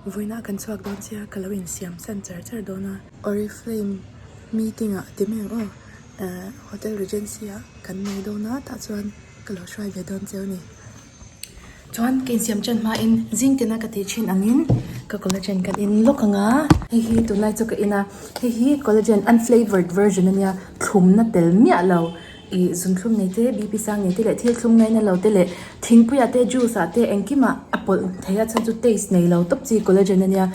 Vawiinah kan chhuak dawn sia ka lo insiam san char char dawn a. Oriflame meeting ah ti mai ang aw eh hotel regency ah kan nei dawn a tah chuan ka lo hruai ve dawn cheu a ni. Chuan ka insiam ṭan hmain zing tina ka tih ṭhin angin ka collagen kan in lawk ang a. Hei hi tunlai chu ka in a hei hi collagen unflavoured version a nia thlumna tel miah lo. Ih zunthlum nei te, BP sang nei te leh thil thlum ngaina lo te leh thingpuiah te juice ah te engkimah a pawlh thei a chhan chu taste nei lo tawp chi collagen ania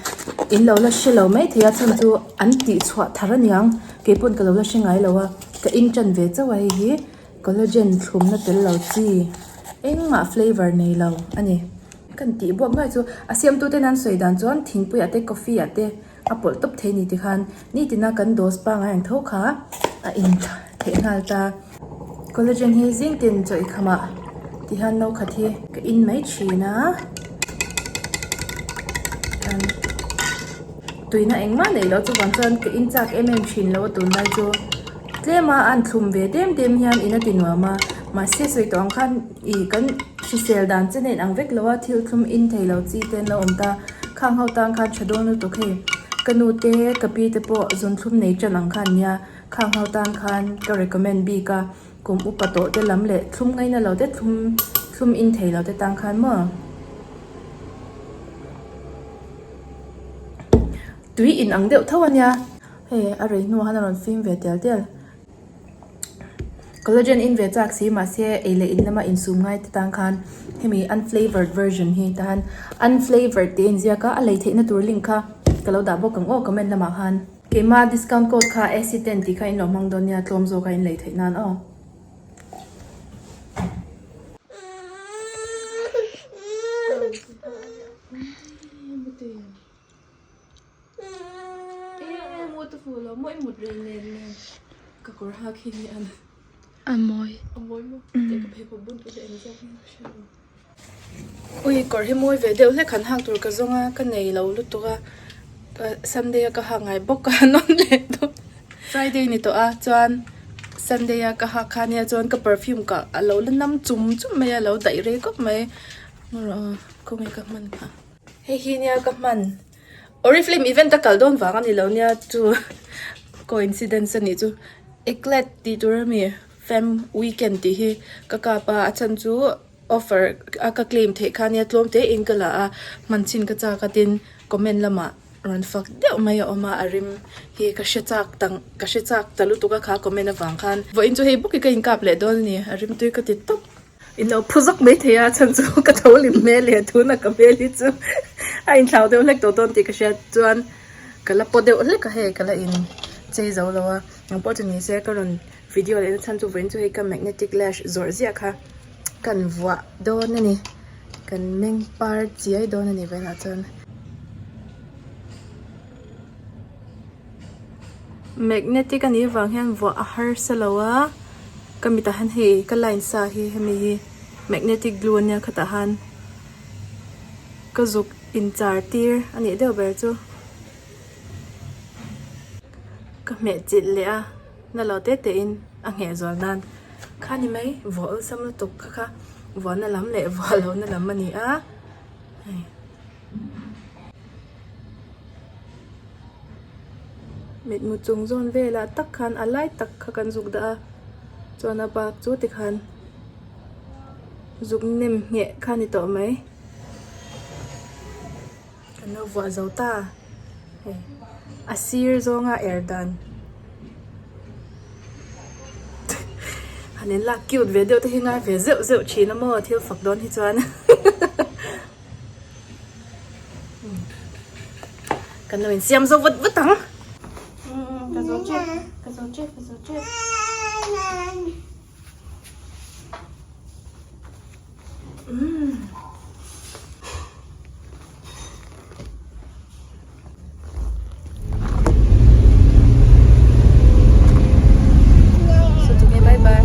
in lo la hre lo mai thei a chhan chu an tih chhuah thar aniang keipawn ka lo la hre ngai lo a ka in tan ve chauh a hei hi collagen thlumna tel lo chi engmah flavour nei lo a ni. Kan tih buak nuai chu a siamtu ten an sawi dan chuan thingpuiah te coffee ah te A pawlh tawp thei ni tikhan nitina kan dose pangai ang tho kha a in theih nghal ta. Collagen hi zing tin chaw i khamah tihian no khat hi ka in mai thin a. Tuina engmah neih loh chuvang chuan ka in chak em em thin lo a tunlai chu tlema a an thlum ve dem dem hian in a ti nuam a mahse sawi tawh ang khan ih kan hrisel dan che nen ang vek lo a thil thlum in thei lo chi te an lo awm ta. Khang ho tan khan tha dawn lutuk hei. Ka nu te, ka pi te pawh zunthlum nei tan ang kha an nia. Khang ho tan khan ka recommend bik a, kum upa tawh te lam leh thlum ngaina lo te thlum thlum in thei lo te tan khan maw. Tui in ang deuh tho a nia. Hei a rei hnuah khan a rawn fim ve tial tial. Collagen in ve chak si mahse ei leh in lama insum ngai te tan khan hemi unflavoured version hi tahan unflavoured tih a inziak a a lei theihna tur link kha ka lo dah bawk ang aw comment lamah khan. Keimah discount code kha ac ten tih kha in lo hmang dawn nia tlawm zawk a in lei theih nan aw. A mawi. Ui kawr hi mawi ve deuh hlek han hak tur ka zawng a ka nei lo lutuk a Sunday a ka hak ngai bawk a nawn leh dawn Friday ni tawh a chuan Sunday a ka hak kha nia chuan ka perfume kah a lo la nam chum chum mai a lo daih rei khawp mai khawnge ka hman kha. Hei hi nia ka hman Oriflame event a kal dawn vang a ni lo nia chu coincidence a nih chu Eclat tih tur ami fam weekend tih hi ka kap a a chhan chu offer a ka claim theih kha nia tlawm te in ka la a hman chhin ka chak a tin comment lamah rawn fak deuh mai a awm a a rim hi ka hre chak ta ka hre chak ta lutuk a kha comment avang khan vawiin chu hei bawk hi ka inkap leh dawn a ni a rim tui ka ti tawp. In lo phu zawk mai thei a chhan chu ka tho lim hmel leh tuna ka hmel hi chu a inthlau deuh hlek tawh dawn tih ka hriat chuan ka la paw deuh hlek a hei ka la in chei zo lo a eng pawh chu ni se ka rawn video leh na chhan chu vawiin chu hei ka magnetic lash zawrh ziah kha kan vuah dawn a ni kan meng par chiai dawn a ni vawiinah chuan. Magnetic a nih avang hian vuah a harsa lo a ka mitah hian hei ka line sa hi hemi hi magnetic glue ania khatah han ka zuk inchar tir a nih deuh ber chu ka hmeh chilh leh a na lo te te in a ngheh zual nan kha ni mai vuah awlsam lutuk kha kha vuahna lam leh vuah lohna lam a ni a hei. Mitmu chung zawn velah tak khan a lai tak kha kan zuk dah a chuan a bak chu tikhan zuk nem ngheh kha a ni tawh mai kan lo vuah zo ta hei a sir zawnga er dan han in lak cute ve deuh te hi ngai ve zeuh zeuh thin a maw thil fak dawn hi chuan. Kan lo insiam zo vat vat ang. Ka zo tep, ka zo tep, ka zo tep. Bye bye.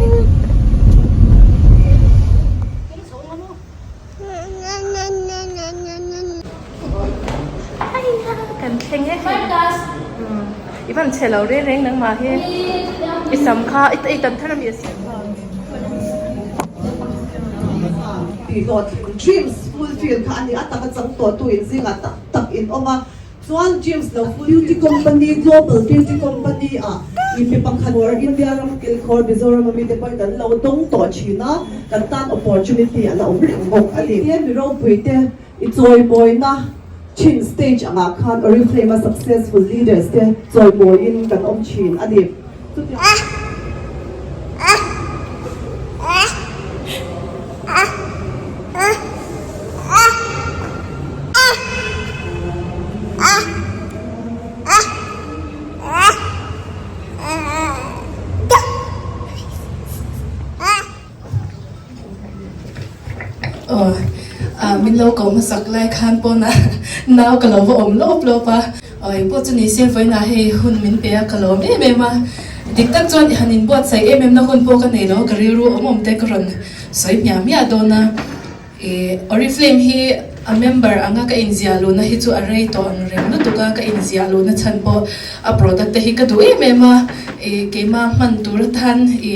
Kan thleng e hei i van chhe lo reng reng nangmah hi i sam kha i tan thar ami a siam kha. tih hlawhtling dreams fulfill kha a ni a taka chang tawh tu in zingah tak tak in awm a chuan dreams lo beauty company global beauty company ah i mi pakhat or India ram kilkhawr Mizoram ami te pawhin kan lo dawng tawh thin a kan tan opportunity a la awm reng bawk a ni. He mi ropui te I chawimawina thin stage angah khan Oriflame a successful leaders te chawimawiin kan awm thin a ni. Aw ah min lo ko hmasak lai khan pawn a nau ka lo va awm lawp lawp a, aw engpawh chu ni se vawiinah hei hun min pe a ka lawm em em a, dik tak chuan i han inbuatsaih em em na hun pawh ka nei lo ka rilru awm awm te ka rawn sawi hmiah hmiah dawn a. I Oriflame hi a member anga ka inziah luhna hi chu a rei tawh ang reng lutuk a, ka inziah luhna chhan pawh a product te hi ka duh em em a, i keimah hman tur atan i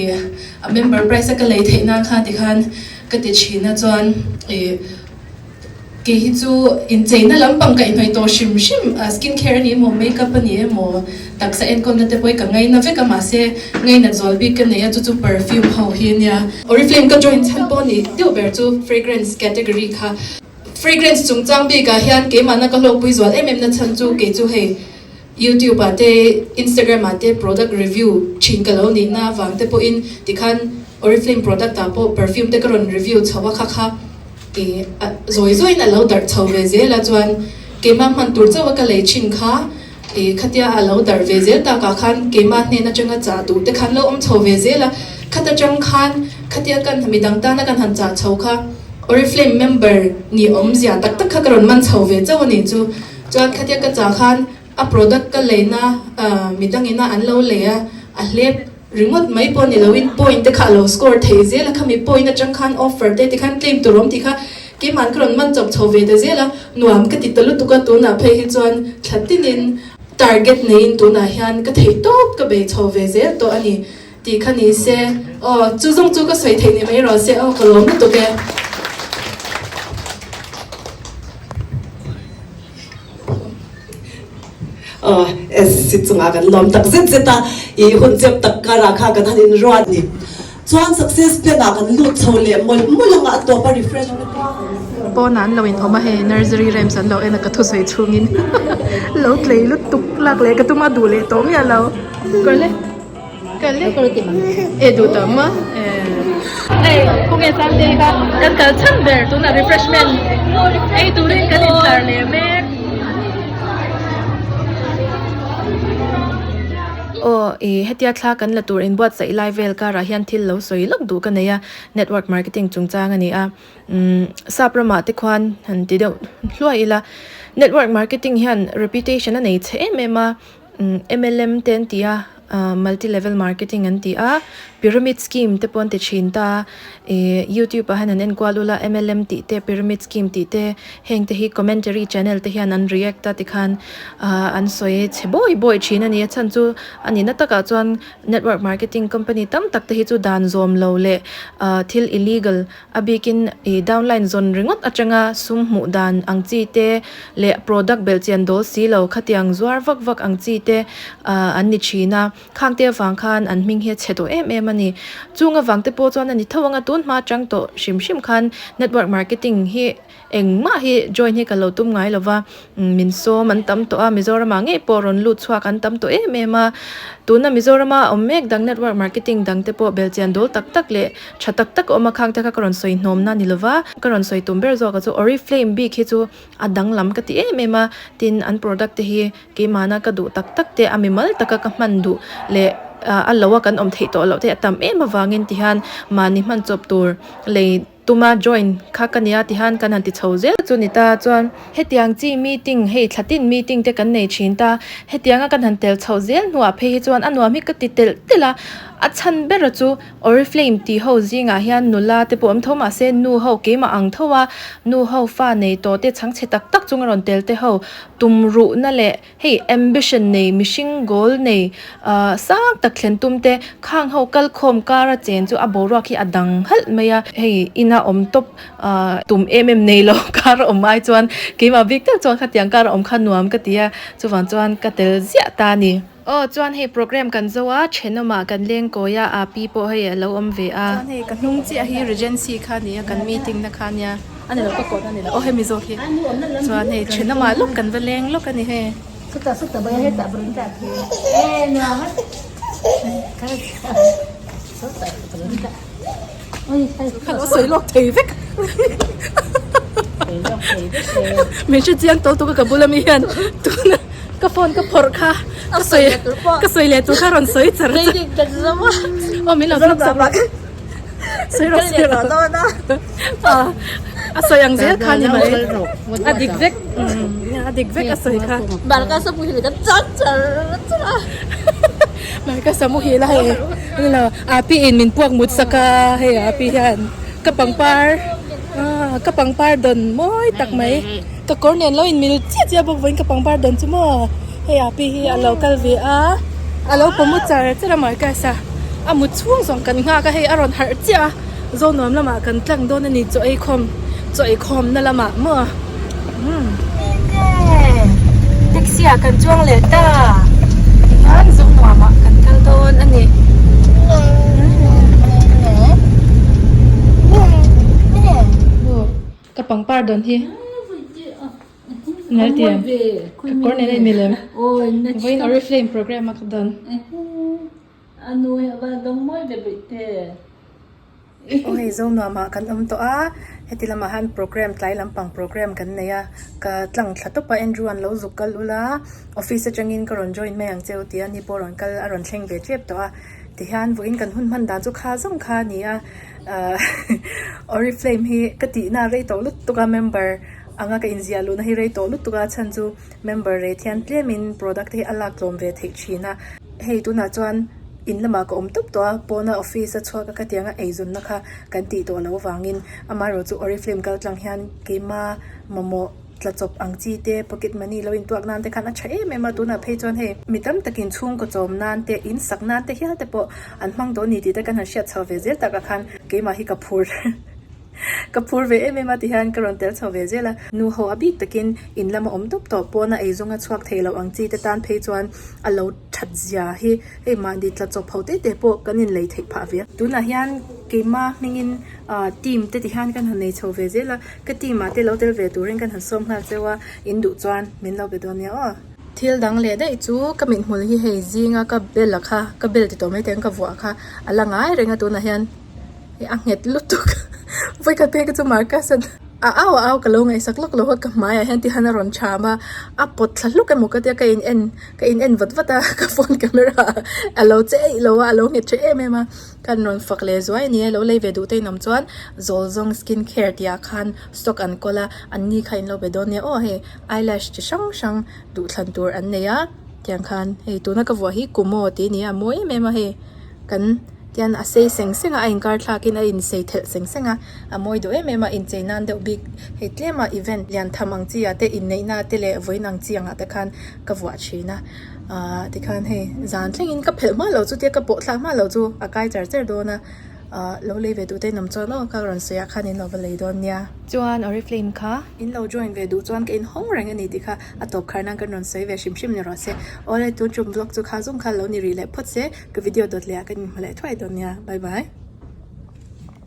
a member price a ka lei theih nan khan tikhan ka ti thin a chuan i kei hi chu incheina lampang ka inhnawih tawh hrim hrim a, skin care a ni emaw makeup a ni emaw taksa enkawlna te pawh hi ka ngaina vek a mahse ngainat zual bik ka nei a chu chu perfume ho hi a nia. Oriflame ka join chhan pawh ni deuh ber chu fragrance category kha. Fragrance chungchang bikah hian keimahna ka hlawkpui zual em em na chhan chu kei chu hei YouTube ah te Instagram ah te product review thin ka lo nihna avang te pawhin tikhan Oriflame product ah pawh perfume te ka rawn review chho a kha kha i zawi zawiin a lo darh chho ve zel a chuan keimah hman tur chauh a ka lei thin kha I khatia a lo darh ve zel takah khan keimah hnen atanga chah duh te khan lo awm chho ve zel a, khat atang khan khatia kan midang tana kan han chah chho kha Oriflame member ni awmzia tak tak kha ka rawn man chho ve chauh a ni chu. Chuan khatia ka chah khan a product ka leina midangina an lo lei a, a hlep ringawt mai pawh ni loin point te kha a lo score thei zel a, khami point atang khan offer te tikhan claim tur awm tih kha Keimahn ka rawn man chawp chho ve ta zel a, nuam ka ti ta lutuk a, tunah phei hi chuan thla tinin target neiin tunah hian ka theih tawp ka bei chho ve zel tawh a ni tih kha ni se aw, chu zawng chu ka sawi theih ni mai rawh se aw, ka lawm lutuk e. Aw, SC chungah kan lawm tak zet zet a, i hun chep tak karah kha kan han inruat ni. Chuan success plan ah kan lut chho leh mawlh mawlh anga a tawp a refreshment Pawnah an lo in awm a hei nursery rhymes an lo en a ka thusawi chhungin lo tlei lutuk lak leh ka tum a duh leh tawh miah lo kal e kal e e duh tawh maw e hei khawnge Sangtei kha kan kal chhan ber tunah refreshment ei turin kan intlar leh mek. Aw i hetia thla kan la tur inbuatsaih lai vel karah hian thil lo sawi lawk duh ka nei a, network marketing chungchang a ni a, umm sap ramah te khuan han ti deuh hluai ila, network marketing hian reputation a nei chhe em em a, umm MLM te an ti a, ah multi level marketing an ti a, pyramid scheme te pawh an ti thin ta, ih youtube ah hian an enkual ula MLM tih te pyramid scheme tih te heng te hi commentary channel te hian an react a tikhan ah an sawi chhe bawi bawi thin a ni a chhan chu a nihna takah chuan network marketing company tam tak te hi chu dan zawm lo leh ah thil illegal a bikin ih downline zawn ringawt atanga sum hmuh dan ang chi te leh product belhchian dawl si lo khatiang zuar vak vak ang chi te ah an ni thin a. Khangte avang khan an hming hi a chhe tawh em em a ni. Chung avang te pawh chuan a ni tho ang a, tun hma atang tawh hrim hrim khan network marketing hi engmah hi join hi ka lo tum ngai lo va, min sawm an tam tawh a, Mizoramah ngei pawh rawn lut chhuak an tam tawh em em a. Tuna Mizorama awm mek dang network marketing dang te pawh belchian dawl tak tak leh tha tak tak a awm a, khangte kha ka rawn sawi hnawmna ni lo va, ka rawn sawi tum ber zawk a chu Oriflame bik hi chu a danglam ka ti em em a, tin an product te hi Keimahna ka duh tak tak te, a mimal taka ka hman duh leh a lo a kan awm theih tawh loh te a tam em avangin tihian mahni hman chawp tur lei tuma join kha ka nia tihian kan han ti chho zel chu ni ta chuan hetiang chi meeting hei thlatin meeting te kan nei thin ta hetianga kan han tel chhoh zel hnuah phei hi chuan a nuam hi ka ti telh telh a a chhan bera chu Oriflame tih ho zingah hian nula te pawh awm tho mahse nu ho keimah ang tho a nu ho fa nei tawh te chhangchhe tak tak chunga rawn tel te ho Tum ruhna leh hei ambition nei, mihring goal nei sang tak thlen tum te khang ho kal khawm kara chen chu a boruak hi a dang halh mai a. Hei ina. ina awm tawp ah tum em em nei lo kar a awm ai chuan keimah bik tak chuan khatiang kar a awm kha nuam ka ti a chuvang chuan ka tel ziah ta a ni. Aw chuan hei program kan zo a thenawmah kan leng kawi a aa pi pawh hei a lo awm ve a. Chuan hei ka hnung chiah hi Regency kha a ni a kan meeting na kha a nia a ni lo ka kawt a ni lo aw hemi zawk hi chuan hei thenawmah lawk kan va leng lawk a ni hei. Kha lo sawi lawk thei vek min hre chiang tawh tuk a ka bula mi hian tuna ka phone ka phawrh kha ka sawi ka sawi leh tur kha rawn sawi char char aw min lo vlog sak rawh sawi rawh sawi rawh a sawi ang zel kha ni mai a dik vek a dik vek a sawi kha Marcus a muhil a hei ni lo api in min puak mut sak a hei api hian ka pangpar ah ka pangpar dawn mawi tak mai ka kawr nen lo in mil chiah chiah bawk vawiin ka pangpar dawn chu maw hei api hi a lo kal ve a a lo paw mu char char a Marcus a a mut chhung zawng kan nghak a hei a rawn harh chiah a Zonuam lamah kan tlang dawn a ni chaw ei khawm chaw ei khawm na lamah maw umm taxi ah kan chuang leh ta tihian Zonuam ah kan kal dawn a ni ka pangpar dawn hi nal ti em ka kawr nen a inmil em vawiin oriflame program a ka dawn. Aw hei Zonuam ah kan awm tawh a, heti lamah han program tlai lampang program kan nei a, ka tlang thla tawp a Andrew an lo zuk kal ula office atangin ka rawn join mai ang che u tih a ni pawh rawn kal a rawn thleng ve tep tawh a, tihian vawiin kan hun hman dan chu kha zawng kha a ni a, ahh Oriflame hi ka tihna a rei tawh lutuk a member anga ka inziah luhna hi rei tawh lutuk a chhan chu member rei thian tlemin product te hi a lak tlawm ve theih thin a. Hei tunah chuan in lamah ka awm tawp tawh a, pawna office a chhuak a ka tiang a eizawnna kha kan tih tawh loh avangin amaherawh chu Oriflame kal tlang hian keima mamawh tla chawp ang chi te pocket money lo intuak nan te khan a tha em em a, tunah phei chuan hei mi tam takin chhungkaw chawm nan te in sak nan te hial te pawh an hmang dawn ni tih te kan han hriat chho ve zel takah khan keimah hi ka phur. Ka phur ve em em a ti hian ka rawn tel chho ve zel a, nu ho a bik takin in lama awm tawp tawp pawna ei zawnga chhuak thei loh ang chi te tan phei chuan a lo that zia hi hei mahni tla chawp ho te te pawh kan in lei theih phah ve a. Tunah hian keima hmingin ah team te ti hian kan han nei chho ve zel a, ka team ah te lo tel ve turin kan han sawm nghal cheu a, in duh chuan min lo be dawn nia aw. Thil dang leh daih chu ka mithmul hi hei zinga ka bel a kha, ka bel ti tawh mai teng ka vuah kha a la ngai reng a tunah hian. A nghet lutuk vawikhat phei ka chu Marcus a a au a au ka lo ngaihsak lawk lo a ka hmaiah hian tihan a rawn cham a a pawt thla hluk emaw ka tia ka in en ka in en vat vat a ka phone camera a lo che eih lo a a lo nghet tha em em a kan rawn fak leh zuai a ni a lo lei ve duh te in awm chuan zawl zawng skin care tih ah khan stock an kawl a an ni kha in lo be dawn nia aw hei eyelash chi hrang hrang duh thlan tur an nei a tiang khan hei tuna ka vuah hi kumaw tih a ni a a mawi em em a hei. Kan tian a sei seng seng a, a inkar thlakin a insei thelh seng seng a, a mawi duh em em a, inchei nan deuh bik hei tlema event lian tham ang chi ah te inneihna te leh vawiin ang chi angah te khan ka vuah thin a, ahh tikhan hei zan thlengin ka phelh hma loh chu tia ka pawh thlak hma loh chu a kai char char dawn a. Ahh lo lei ve duh te in awm chuan aw ka rawn sawi ah khan in lo va lei dawn nia. Chuan Oriflame kha in lo join ve duh chuan ka in hawng reng a ni tih kha a tawp khar nan kan rawn sawi ve hrim hrim ni rawh se. Awle tun tum vlog chu kha zawng kha lo ni rih leh phawt se ka video dawt leh ah kan inhmu leh thuai dawn nia. Bye bye.